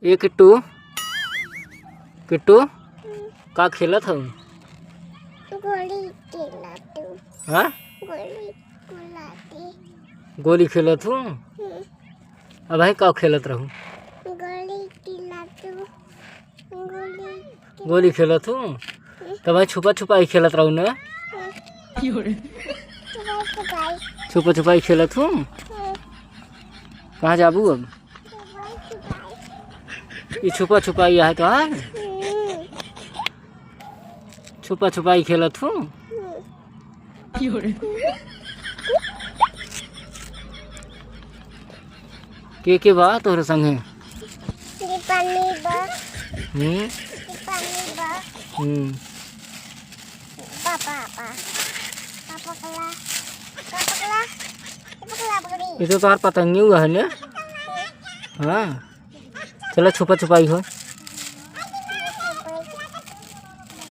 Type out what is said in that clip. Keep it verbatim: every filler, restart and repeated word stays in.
ए किट्टू, किट्टू, का खेलत हऊ? गोली खेलत हूँ। हाँ? गोली खेलत। गोली खेलत हूँ? हम्म। अबहीं का खेलत रहू? गोली खेलत हूँ। गोली। गोली खेलत हूँ? हम्म। तब छुपा छुपाई खेलत रहू ना? हम्म। छुपा छुपाई। छुपा छुपाई खेलत हूँ? हम्म। कहाँ जाबू अब? ई छुपा छुपाई आहे तोहार? छुपा छुपाई खेलत हूँ। के के बा तोहरे संगे? दीपाली बा। हम्म। दीपाली बा। हम्म। पापा, पापा। पापा कला, पापा कला, पापा कला पकड़ी। ये तो तोहार पतंगी हुआ है ने? हाँ। चला छुपा छुपाई हो।